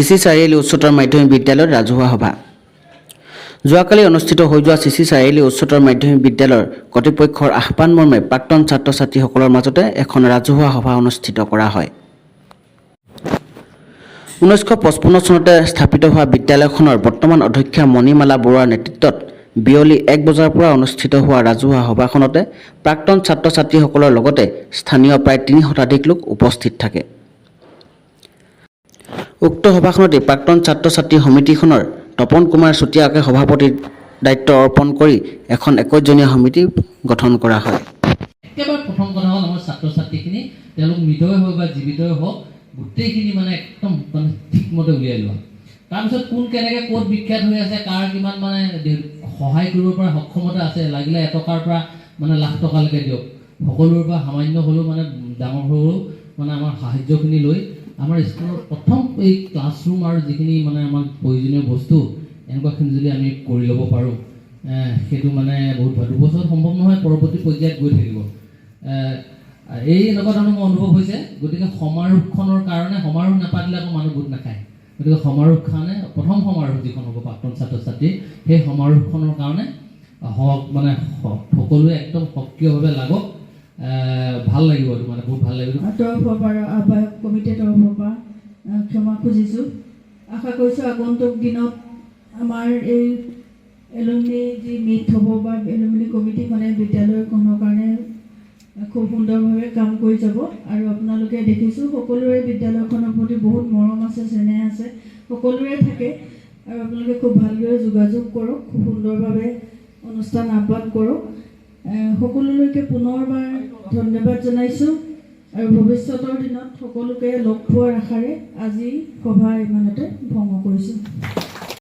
C চাৰিআলি উচ্চতৰ মাধ্যমিক বিদ্যালয়ত ৰাজহুৱা সভা। যোৱাকালি অনুষ্ঠিত হৈ যোৱা চি চি চাৰিআলি উচ্চতৰ মাধ্যমিক বিদ্যালয়ৰ কৰ্তৃপক্ষৰ আহ্বান মৰ্মে প্ৰাক্তন ছাত্ৰ ছাত্ৰীসকলৰ মাজতে এখন ৰাজহুৱা সভা অনুষ্ঠিত কৰা হয়। 1955 চনতে স্থাপিত হোৱা বিদ্যালয়খনৰ বৰ্তমান অধ্যক্ষা মণিমালা বৰুৱাৰ নেতৃত্বত বিয়লি 1 বজাৰ পৰা অনুষ্ঠিত হোৱা ৰাজহুৱা সভাখনতে প্ৰাক্তন ছাত্ৰ ছাত্ৰীসকলৰ লগতে স্থানীয় প্ৰায় 3 শতাধিক লোক উপস্থিত থাকে। উক্ত সভাখনতে প্ৰাক্তন ছাত্ৰ ছাত্ৰী সমিতিখনৰ তপন কুমাৰ চুতীয়াকে সভাপতিৰ দায়িত্ব অৰ্পণ কৰি এখন 21 জনীয়া সমিতি গঠন কৰা হয়। একেবাৰে প্ৰথম কথা হ'ল, আমাৰ ছাত্ৰ ছাত্ৰীখিনি, তেওঁলোক মৃতই হওক বা জীৱিতই হওক, গোটেইখিনি মানে একদম মানে ঠিকমতে উলিয়াই লোৱা। তাৰপিছত কোন কেনেকৈ ক'ত বিখ্যাত হৈ আছে, কাৰ কিমান মানে সহায় কৰিব পৰা সক্ষমতা আছে, লাগিলে এটকাৰ পৰা মানে লাখ টকালৈকে দিয়ক, সকলোৰে পৰা সামান্য হ'লেও মানে ডাঙৰ হ'লেও মানে আমাৰ সাহাৰ্যখিনি লৈ আমাৰ স্কুলৰ প্ৰথম এই ক্লাছৰুম আৰু যিখিনি মানে আমাক প্ৰয়োজনীয় বস্তু, এনেকুৱাখিনি যদি আমি কৰি ল'ব পাৰোঁ, সেইটো মানে বহুত ভাল। 2 বছৰত সম্ভৱ নহয়, পৰৱৰ্তী পৰ্যায়ত গৈ থাকিব। এই এনেকুৱা ধৰণৰ মোৰ অনুভৱ হৈছে। গতিকে সমাৰোহখনৰ কাৰণে, সমাৰোহ নাপাতিলে আকৌ মানুহ গোট নাখায়। গতিকে সমাৰোহ কাৰণে, প্ৰথম সমাৰোহ যিখন হ'ব প্ৰাক্তন ছাত্ৰ ছাত্ৰীৰ, সেই সমাৰোহখনৰ কাৰণে হওক মানে সকলোৱে একদম সক্ৰিয়ভাৱে লাগক। ভাল লাগিব এইটো, মানে বহুত ভাল লাগিব। তৰফৰ পৰা, আহ্বায়ক কমিটিৰ তৰফৰ পৰা ক্ষমা খুজিছোঁ। আশা কৰিছোঁ আগন্তুক দিনত আমাৰ এই এলুমিনি যি মিট হ'ব বা এলুমিনি কমিটিখনে বিদ্যালয়খনৰ কাৰণে খুব সুন্দৰভাৱে কাম কৰি যাব। আৰু আপোনালোকে দেখিছোঁ, সকলোৰে বিদ্যালয়খনৰ প্ৰতি বহুত মৰম আছে, চেনেহ আছে, সকলোৰে থাকে। আৰু আপোনালোকে খুব ভালদৰে যোগাযোগ কৰক, খুব সুন্দৰভাৱে অনুষ্ঠান আহ্বান কৰক। সকলোলৈকে পুনৰবাৰ ধন্যবাদ জনাইছোঁ আৰু ভৱিষ্যতৰ দিনত সকলোকে লগ পোৱাৰ আশাৰে আজি সভা ইমানতে ভংগ কৰিছোঁ।